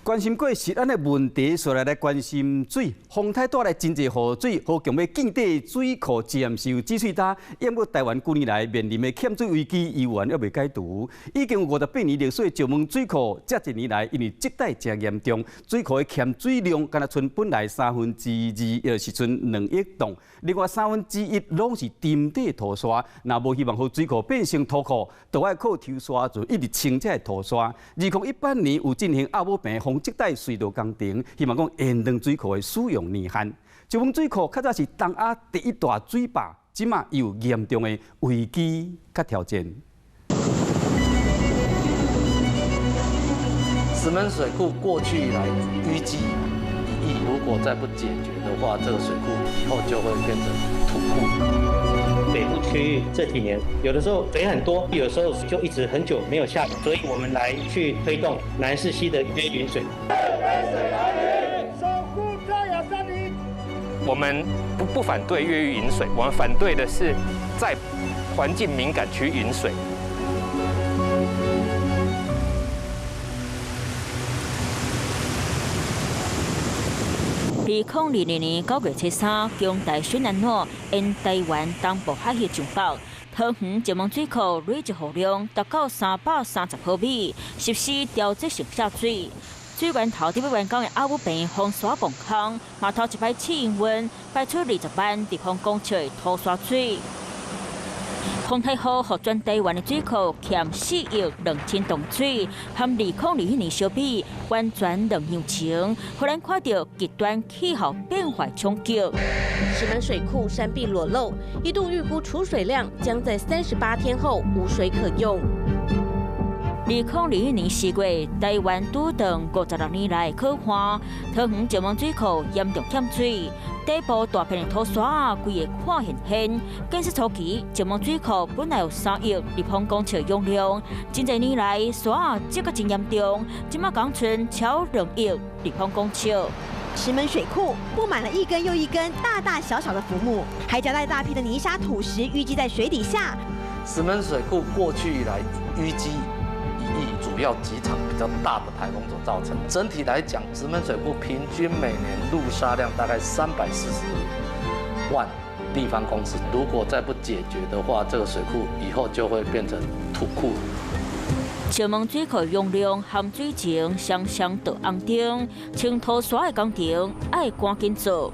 關心過食安的問題，紲來來關心水。風颱帶來真濟雨水，好強欲見底水庫漸受積水焦。毋過台灣幾年來面臨的欠水危機，猶原猶未解除。已經有58年歷史的石門水庫，這一年來因為積帶誠嚴重，水庫的欠水量敢若賰本來2/3，抑是賰2億噸，另外1/3攏是沉底土沙。若無希望予水庫變成土庫，就愛靠抽沙船一直清這个土沙。2018年有進行鴨母坪防積帶隧道工程，希望講延長水庫的使用年限。石門水庫較早是東亞第一大水壩，這馬有嚴重的危機佮挑戰。石門水庫過去以來淤積1億，如果再不解決的話，這個水庫以後就會變成土庫。北部區域這幾年，有的時候水很多，有時候就一直很久沒有下雨，所以我們來去推動南勢溪的約引水。守護高雅山林。我們不反對越獄引水，我們反對的是在環境敏感區引水。2022年9月73，強台水湳湳沿台灣東部海域上北，桃園石門水庫累積雨量達到330毫米，實施調節性下水。水源頭佇欲完工的鴨母坪風沙泵空，嘛頭一擺試營運，排出20萬立方公尺的土沙水。風颱雨，予全台灣的水庫欠4億2千噸水，和2021年相比，完全兩樣情，予咱看著極端氣候變化衝擊。石門水庫山壁裸露，一度預估儲水量將在38天後無水可用。2021年4月，台灣拄著56年來的旱，桃園石門水庫嚴重欠水，底部大片的土沙規个看現現。建設初期，石門水庫本來有3億立方公尺容量，真濟年來沙積閣真嚴重，這馬講賰超2億立方公尺。石門水庫佈滿了一根又一根大大小小的浮木，還夾帶大批的泥沙土石淤積在水底下。石門水庫過去以來淤積1億，主要幾場比較大的颱風所造成。整體來講，石門水庫平均每年入沙量大概340萬立方公尺。如果再不解決的話，這個水庫以後就會變成土庫。石門水庫容量和水情雙雙著紅燈，清土沙的工程愛趕緊做。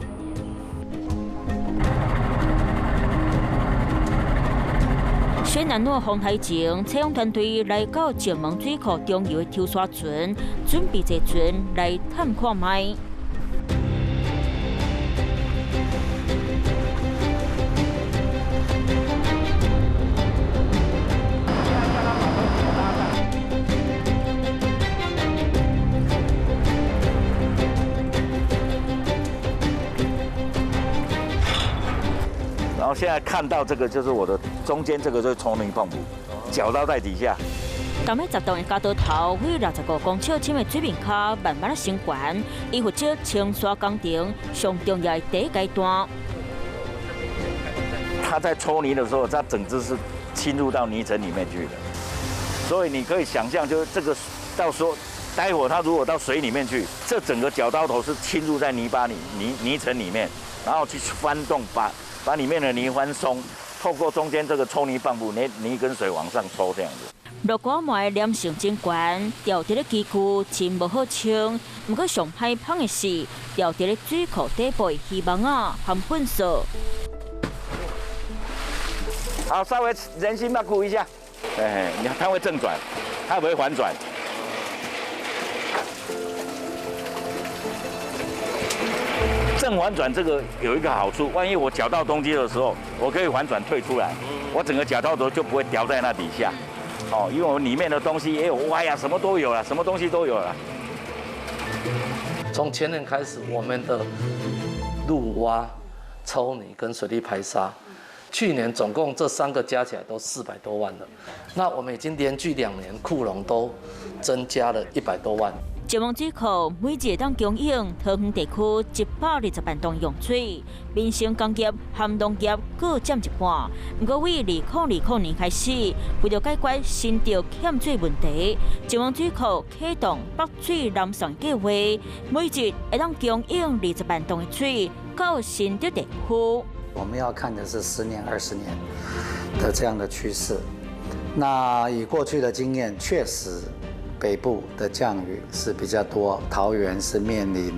水湳湳風颱前，採訪團隊來到石門水庫中游的抽沙船，準備坐船來探看覓。然後現在看到這個，就是我的中間這個就是抽泥泵浦，絞刀在底下。東欲10棟的鉸刀頭，約65公尺深的水面跤慢慢仔升懸，伊負責清沙工程上重要的第一階段。他在抽泥的時候，他整隻是侵入到泥層裡面去的，所以你可以想象，就是這個到時候，待會他如果到水裡面去，這整個絞刀頭是侵入在泥巴裡泥層裡面，然後去翻動把裡面的泥翻鬆，透過中間這個抽泥泵浦，泥跟水往上抽這樣子。落雨糜黏性真懸，吊佇咧機具真無好清。毋過上歹芳的是，吊佇咧水庫底部的漁網仔含糞掃。好，稍微人心要顧一下。哎，你看它會正轉，它不會反轉。正反轉這個有一個好處，萬一我攪到東西的時候，我可以反轉退出來，我整個絞刀頭就不會掉在那底下。哦，因為我裡面的東西也有歪呀，什麼都有了，什麼東西都有了。從前年開始，我們的路挖、抽泥跟水利排沙，去年總共這三個加起來都400多萬了。那我們已經連續2年庫容都增加了100多萬。石门水库每日当供应桃园地区120万吨用水，民生工业和农业各占一半。不过，为2020年开始，为了解决新竹欠水问题，石门水库启动北水南送计划，每日会当供应20万吨的水到新竹地区。我们要看的是10年、20年的这样的趋势。那以过去的经验，确实。北部的降雨是比较多，桃园是面临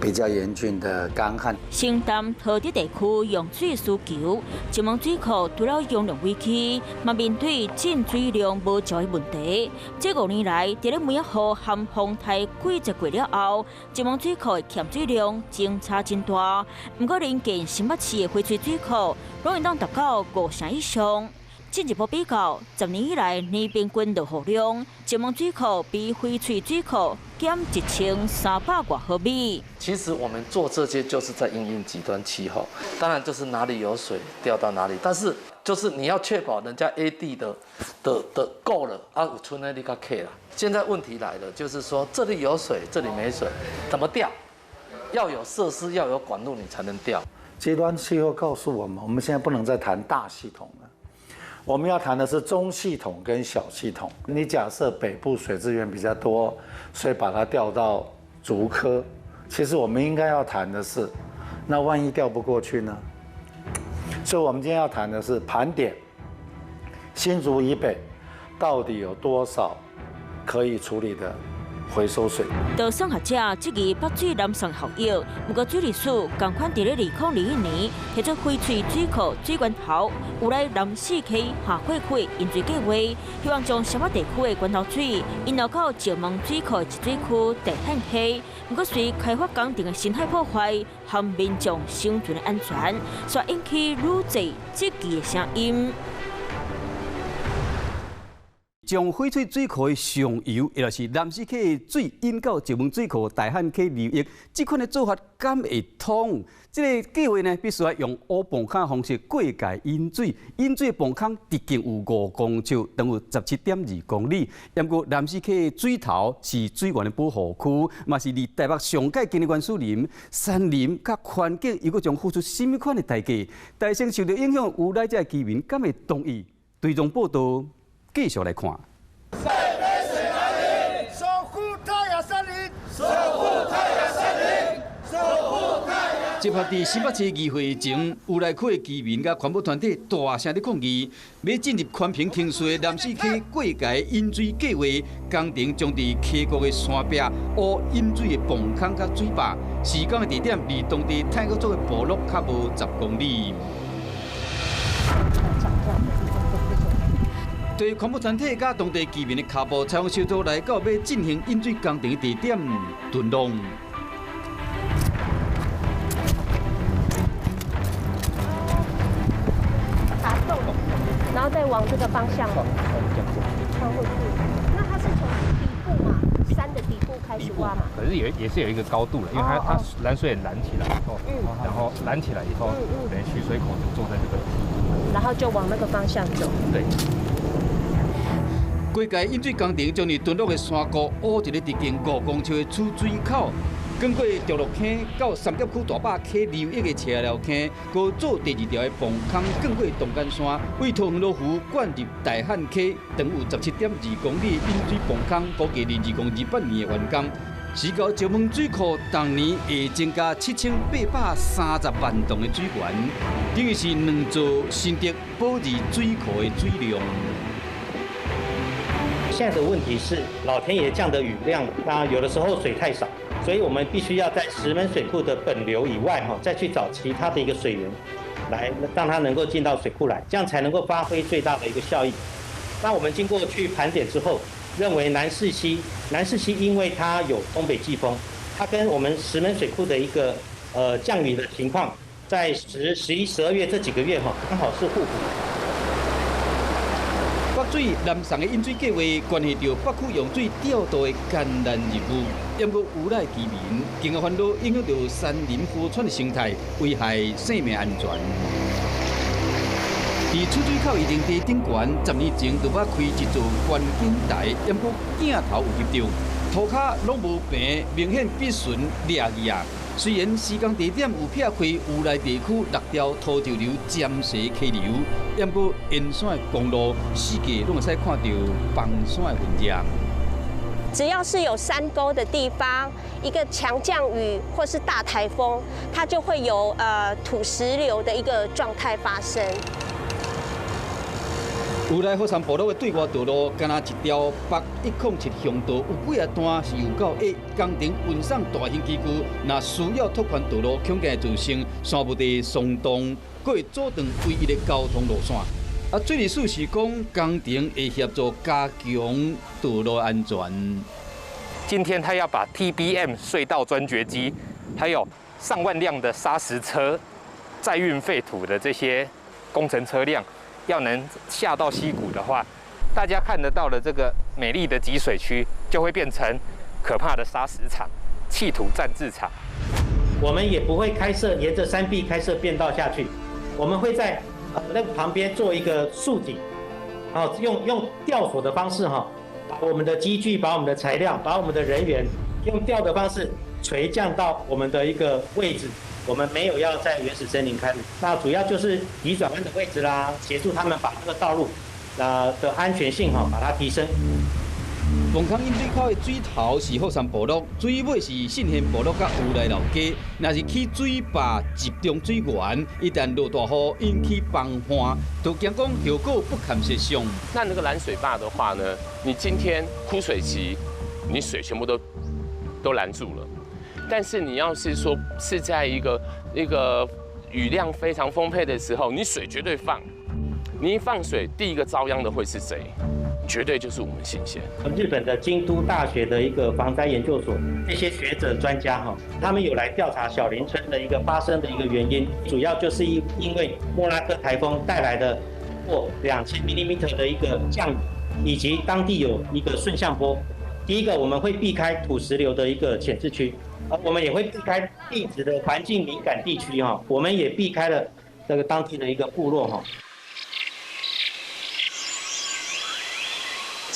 比较严峻的干旱。承担桃竹地区用水需求，石门水库除了容量危机，嘛面对进水量无足的问题。这5年来，伫咧梅仔雨和风台季节过了后，石门水库的欠水量增差真大。不过，邻近新北市的翡翠水库，拢会当达到5成以上。进一步比较，10年以来年平均落雨量，石门水库比翡翠水库减1300外毫米。其实我们做这些就是在因应极端气候，当然就是哪里有水调到哪里，但是就是你要确保人家 A 地的够了啊，有剩的你较客啦。现在问题来了，就是说这里有水，这里没水，怎么调？要有设施，要有管路，你才能调。极端气候告诉我们，我们现在不能再谈大系统了。我们要谈的是中系统跟小系统。你假设北部水资源比较多，所以把它调到竹科。其实我们应该要谈的是，那万一调不过去呢？所以我们今天要谈的是盘点新竹以北到底有多少可以处理的回收水。就算学者质疑北水南送效益，不过水利署仝款伫咧2021年提出翡翠水库水源头有来南势溪下过区引水计划，希望将新北地区的源头水引流到石门水库的集水区大汉溪。不过随开发工程的生态破坏和民众生存的安全，煞引起愈济质疑的声音。将翡翠水库的上游，也就是南势溪的水引到石门水库大汉溪流域，这款的做法敢会通？这个计划呢，必须要用乌泵孔方式过界引水，引水泵孔直径有5公尺，长有17.2公里。不过南势溪的水头是水源的保护区，嘛是离台北上界近的原始林、山林佮环境，又阁将付出甚物款的代价？大声受到影响，有来者的居民敢会同意？追踪报道。继续来看。台北水南林，守护大雅山林，守护大雅山林，守护大雅。集合伫新北市议会前，乌来区的居民佮环保团体大声咧抗议，欲进入宽频程序的南势溪过界引水计划工程，将伫溪谷的山壁挖引水的泵孔佮水坝，施工的地点离当地泰雅族的部落较无10公里。对环保团体佮当地居民的脚步，采访小组来到欲进行引水工程的地点屯龙。打洞，然后再往这个方向穿过去。那它是从底部嘛，山的底部开始挖嘛？可是也是有一个高度了，因为它拦水拦起来以后，然后拦起来以后，等于取水口就坐在这个底部，然后就往那个方向走。对。过界引水工程将伫屯落的山谷挖一个直径5公尺的取水口，经过竹鹿坑到三峡区大坝溪流域的车寮坑，阁做第2条的泵孔，经过东干山，为桃园罗湖灌入大汉溪，长有17.2公里的引水泵孔，估计伫2028年会完工。时到石门水库，逐年会增加7830万吨的水源，等于是2座新竹保二水库的水量。现在的问题是，老天爷降的雨量，那有的时候水太少，所以我们必须要在石门水库的本流以外，哈，再去找其他的一个水源，来让它能够进到水库来，这样才能够发挥最大的一个效益。那我们经过去盘点之后，认为南势溪因为它有东北季风，它跟我们石门水库的一个降雨的情况，在10、11、12月这几个月哈，刚好是互补。北水南送的引水计划，关系到北区用水调度的艰难任务。不过无奈居民，更加烦恼影响到山林河川的生态，危害生命安全。伫取水口一定地顶悬，10年前就捌开一座观景台，不过镜头有翕到，涂跤攏無平，明顯必損掠去啊！雖然施工地點有撇開烏來地區6條土石流暫時溪流，不過沿線的公路四界攏會使看到崩山的痕跡。只要是有山溝的地方，一個強降雨或是大颱風，它就會有土石流的一個狀態發生。烏來火山部落的對外道路，敢若一條北107鄉道，有幾仔段是有夠矮。工程運送大型機具，若需要拓寬道路，恐驚會造成山腹地鬆動，閣會阻斷唯一的交通路線。啊，水利署是講工程會協助加強道路安全。今天他要把 TBM 隧道鑽掘機，還有上萬輛的砂石車、載運廢土的這些工程車輛。要能下到溪谷的話，大家看得到的這個美麗的集水區，就會變成可怕的砂石場、棄土暫置場。我們也不會開設沿着山壁開設便道下去，我們會在那個旁邊做一個豎井，哦，用吊索的方式哈，把我們的機具、把我們的材料、把我們的人員，用吊的方式垂降到我們的一個位置。我們沒有要在原始森林開路，那主要就是急轉彎的位置啦，協助他們把這個道路，的安全性哈，把它提升。鳳坑引水口的水頭是火山部落，水尾是信賢部落佮烏來老街。若是起水壩集中水源，一旦落大雨引起崩旱，就驚講後果不堪設想。那那個攔水壩的話呢？你今天枯水期，你水全部都攔住了。但是你要是說是在一個雨量非常豐沛的時候，你水絕對放，你一放水，第一個遭殃的會是誰？絕對就是我們信賢。日本的京都大學的一個防災研究所，這些學者專家哈，他們有來調查小林村的一個發生的一個原因，主要就是因為莫拉克颱風帶來的過2000 mm的一個降雨，以及當地有一個順向波。第一個，我們會避開土石流的一個潛勢區。我們也會避開地質的環境敏感地區哈，我們也避開了這個當地的一個部落哈。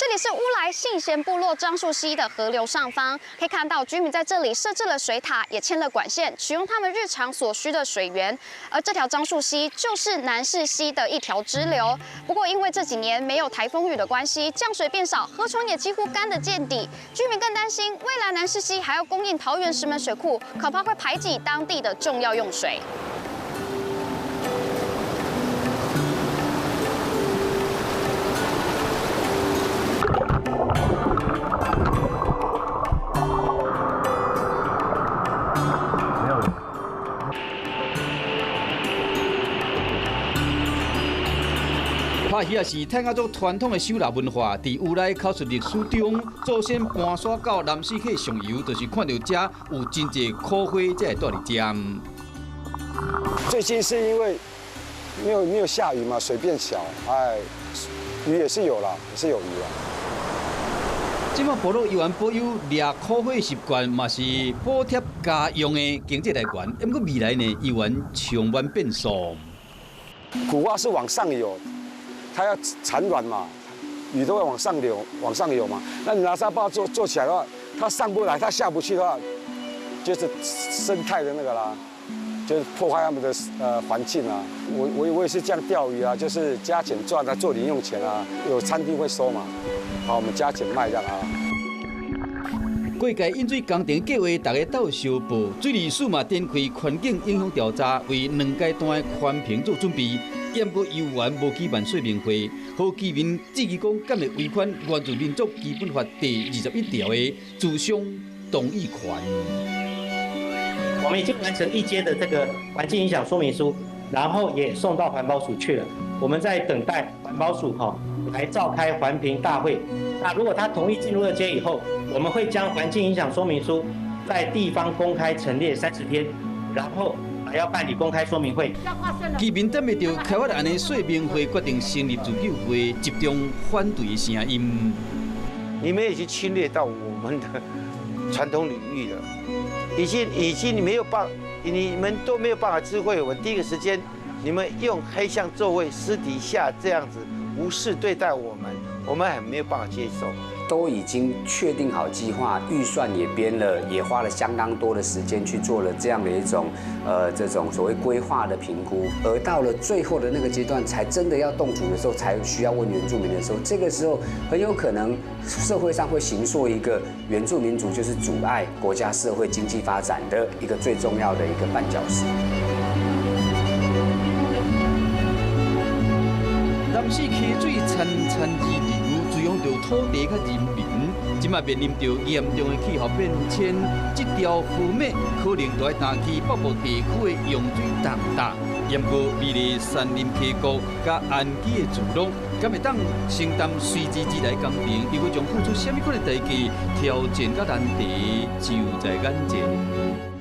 這裡是烏來信賢部落樟樹溪的河流上方，可以看到居民在這裡設置了水塔，也牽了管線，取用他們日常所需的水源。而這條樟樹溪就是南勢溪的一條支流。不過因為這幾年沒有台風雨的關係，降水變少，河床也幾乎乾得見底。居民更擔心，未來南勢溪還要供應桃園石門水庫，恐怕會排擠當地的重要用水。拍魚仔是泰雅族傳統的狩獵文化，佇烏來口述歷史中，祖先搬徙到南勢溪上游，就是看到這有真濟苦花才會住佇遮。最近是因為沒有下雨嘛，水變小，哎，魚也是有啦，也是有魚啦。這馬部落猶原保有獵苦花習慣，嘛是補貼家用的經濟來源。不過未來呢，猶原充滿變數。苦瓜是往上游。它要產卵嘛，魚都會往上流，往上游嘛。那你拿沙壩做起來的話，它上不來，它下不去的話，就是生態的那個啦，就是破壞他們的環境啊。我也是這樣釣魚啊，就是加減賺啊，做零用錢啊，有餐廳會收嘛，好，我們加減賣這樣啊。過界引水工程計劃，大家鬥相報，水利署嘛展開環境影響調查，為兩階段的環評做準備。不過猶原無舉辦說明會，予居民質疑講，敢會違反原住民族基本法第21條的諮商同意權。我們已經完成一階的這個環境影響說明書，然後也送到環保署去了。我們在等待環保署哈來召開環評大會。那如果他同意進入二階以後，我們會將環境影響說明書在地方公開陳列30天，然後還要辦理公開說明會。居民等袂著開發案的說明會，決定成立自救會，集中反對的聲音。你們已經侵略到我們的傳統領域了，已經沒有辦，你們都沒有辦法知會我們。第一個時間，你們用黑箱作為私底下這樣子無視對待我們，我們很沒有辦法接受。都已經確定好計劃，預算也編了，也花了相當多的時間去做了這樣的一種，這種所謂規劃的評估，而到了最後的那個階段，才真的要動土的時候，才需要問原住民的時候，這個時候很有可能社會上會形塑一個原住民族就是阻礙國家社會經濟發展的一個最重要的一個絆腳石。南勢溪水潺潺而流，滋養著土地佮人民。這馬面臨著嚴重的氣候變遷，這條河脈可能就愛擔起北部地區的用水重擔。毋過美麗山林溪谷佮安居的聚落，敢會當承擔隨之而來工程，又閣將付出啥物款的代價？挑戰佮難題就在眼前。